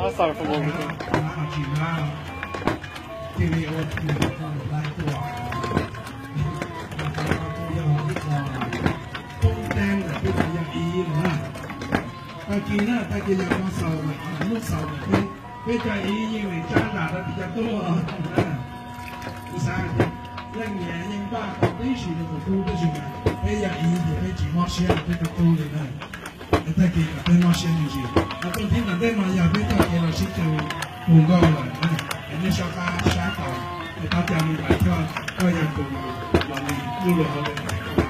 Awesome. Cia li ua txuj lais tuaj. Qhov no kuj yog ib qho toob teeb ntawm peb cov yog ib no na. Tag kis na, tag kis yog no xaus lawm, lub xaus lawm, peb cov ib yeej meem tsab nram rau peb cov tub na. Kuv xav tias leej niam yeej npaj tau tib si rau tus tub, tab sis mas peb yog ib ces peb tsis mob siab rau peb cov tub li na. Tag kis kom peb mob siab me ntsis, ho tuaj thib tom ntej no yog peb txoj kev los sib ceg tus nkauj lawm na. Es nej soj qab sab tau, es thov caw me nyuam choj koj yog tus los li lub luag hauj lwm.